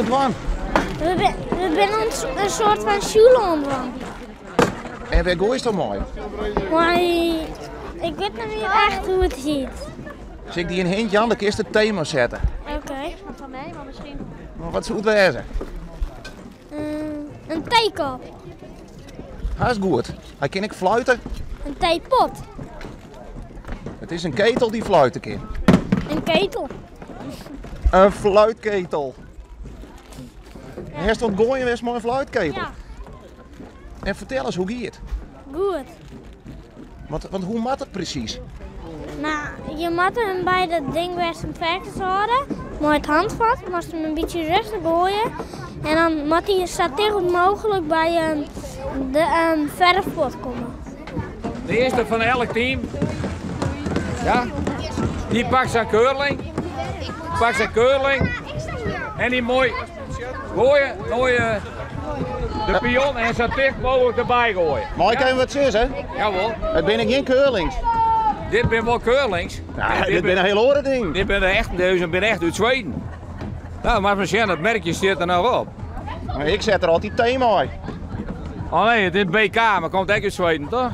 it dwaan? We binne in soart fan sjoele oan it dwaan. En wêr goaist do mei? Mei, ik wit net mear echt hoe it hjit. Sil ik dy in hint jaan, dan kinst it tema sette. Oké. Mar wat soe it wêze? In teekop. Hast goed. Hy kin ek fluite. In teepot. It is in ketel dy't fluite kin. In ketel. In fluitketel. Hast oan it goaien west mei in fluitketel? Ja. En fertel ris, hoe gie it? Goed. Want hoe moat it presys? No, je moatte him by dat ding wêr'tst him fêst hâlde, mei it handfat, moatst him in bytsje rêstich goaie en dan moat hy sa ticht mooglik by de ferfpot komme. De earste fan elk team, ja, dy pakt sa'n curling, pakt sa'n curling en dy moai goaie nei de pion en sa ticht mooglik derby goaie. Mei ik even wat sizze? Jawol. It binne gjin curlings. Dit binne wol curlings. Ja, dit binne hiel oare dingen. Dit binne echt, dizze binne echt út Sweden. Nou, moatst mar sjen, it merkje stiet der noch op. Mar ik set der altyd tee mei. Oh nee, it is BK, mar komt ek út Sweden, toch?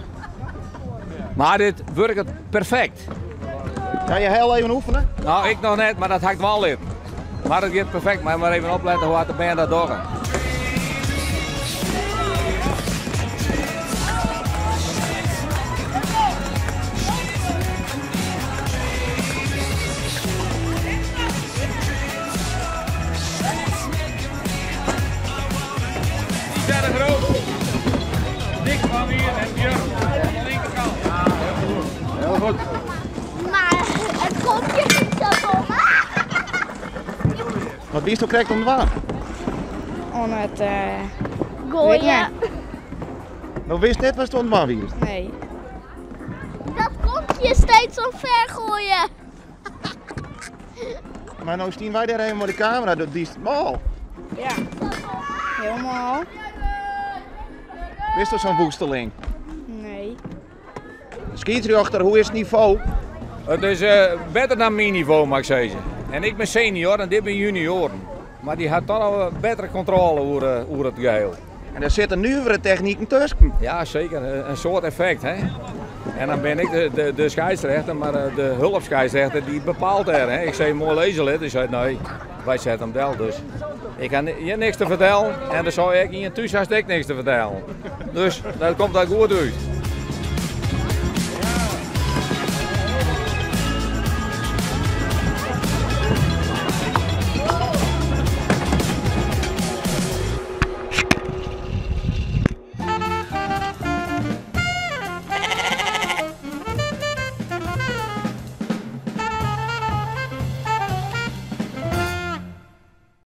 Mar dit wurket perfekt. Kan je heel even oefenen? Nou, ik noch net, mar dat ha ik dwaan litten. Mar it giet perfekt, mar mar even oplette hoe hard de bern dat dogge. Lisa de Groot, Dick van Wier en Björn aan de linkerkant. Ja, heel goed. Heel goed. Maar it kopje is zo dom. Wat bist do krekt oan it dwaan? Oan it Goaien. No witst net watst oan it dwaan wiest? Nee. Dat kopje steeds omver gooien. Mar no stean wy dêr even mei de kamera, dat diest mâl. Ja, hiel mâl. Bist do sa'n woesteling? Nee. Skiedsrjochter, hoe is it nivo? It is eh, better dan myn nivo, moat ik sizze. En ik bin senior en dit binne junioaren. Mar dy ha toch noch bettere kontrôle oer, eh, oer it geheel. En der sitte nuvere techniken tusken. Ja, seker. In soad effekt. Hè? En dan bin ik de, de, de skeidsrechter, mar eh, de hulpskeidsrechter dy bepaalt dêr. Hè? Ik sei moai lizze litte. Dy sei nee, wy sette him del. Dus ik ha hjir niks te fertellen. En dan sei ik, ien thús hast ek niks te fertellen. Dus dat komt daar goed út.